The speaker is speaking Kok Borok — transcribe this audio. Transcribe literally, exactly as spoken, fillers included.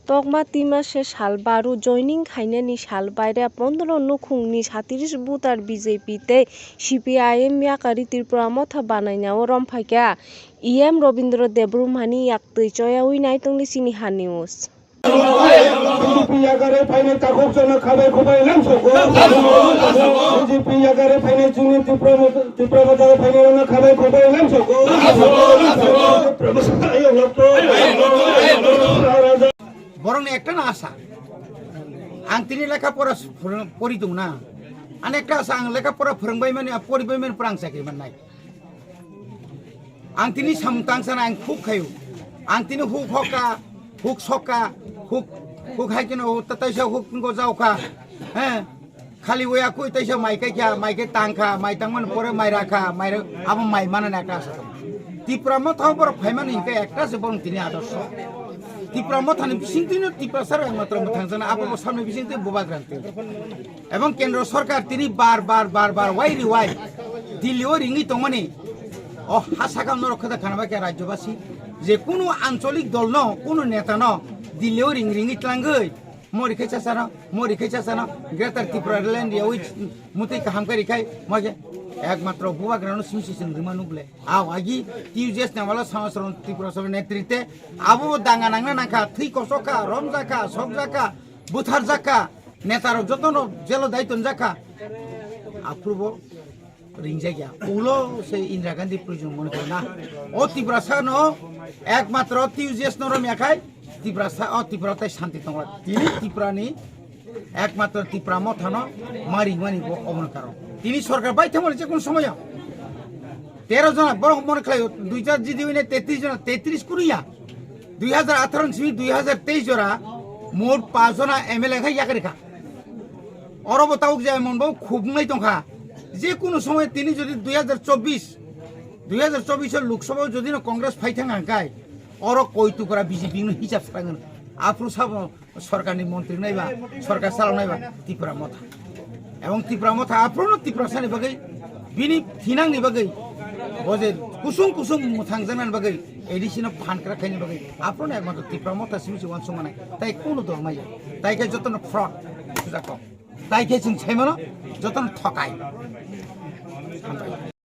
Tokma twima se sal baru joining khainani sal baire pondro nukhungni satiris voter B J P tei C P I M yakari Tripura Motha banainao romphaikha. E M Robindra Debbarmani yaktwi choyawi naitongni Siniha News. B J P yakari phainai takhuk chana khabai khubai lamsoko. B J P yakari phainai chini Tripura Motha, Tripura Motha phainai rana khabai khubai lamsoko. Borokni ekta na asa. Ang tini lekha pora phwrwng-, pori tong na. Ani ekta asa ang lekha pora phwrwngbai mani, poribai mani pora ang chakri mannai. Ang tini samung tang sana ang khuk khayu. Ang tini huk hokka, huk sokka, huk, huk hai kino, huk tatai sa huk ngo jaokha. He. Khali waya koi taisa mai kai kha, mai kai tang kha, mai tang man pore mai ra kha, mai ra, abo mai mana na ekta asa tong. Tipra Motha borok phai mani hingke ekta se borok tini adorsho. Tipra Motha ni bising twi no Tipra sar ekmatro mwthang jana abo bo samni bising twi bubagra twi. Ebong kendro sorkar tini bar, bar, bar, bar, wai ri wai Delhi o ringwi tongmani. O ha sakam norok khada khana bai khe rajyobasi je kunu ancholik dol no, kunu neta no Delhi o ring ringwi tlangwi. Mori khai chasano, mori khai chasano, Greater Tipraland yawi mutwi kaham kari khai, moje ekmatro bubagrano simi sising rima nuble. Aw agi T U J S ne wala samasron Tripura Sabha netrite, abo danga nangna nangkha, thwi kosokha, romjakha, sokjakha, butharjakha, netarok jotono jelo dai tonjakha. Aphurubo ringjak ya. Ulo se Indira Gandhi prison mone koro na. O Tiprasa no ekmatro T U J S no rom yakhai Tiprasa, o Tipra tai shanti tongla. Tini Tipra ni ekmatro Tipra Motha no ma ringmani bo omono karon. Tini sorkar bai thangmani je kono somoyo. Tero jona borok mone khlai dui jar jidi wine tetris jona, tetris kuriya. Dui hajar atharo ni simi dui hajar teis jora mot paanch jona M L A khai yakarikha. Oro bo tabuk je emon bo khubungnai tongkha. Je kunu somoy tini jodi dui hajar chobbish, dui hajar chobbish o Lok Sabha o jodi no Congress phai thang hangkai, oro koi tukra B J P no hisab srangan. Aphuru sabo sorkar ni montri naiba, sorkar salok naiba Tipra Motha. Ebong Tipra Motha aphuru no Tiprasa ni bagwi, bini thinang ni bagwi, bo je kusung kusung mwthang janani bagwi, A D C no phan kra khaini bagwi, aphuru no ekmatro Tipra Motha simi se uansukmanai. Tai kunu dol maya. Tai khe jotono fraud sujakgo. Tai khe chwng saimano jotono thokai. Hambai.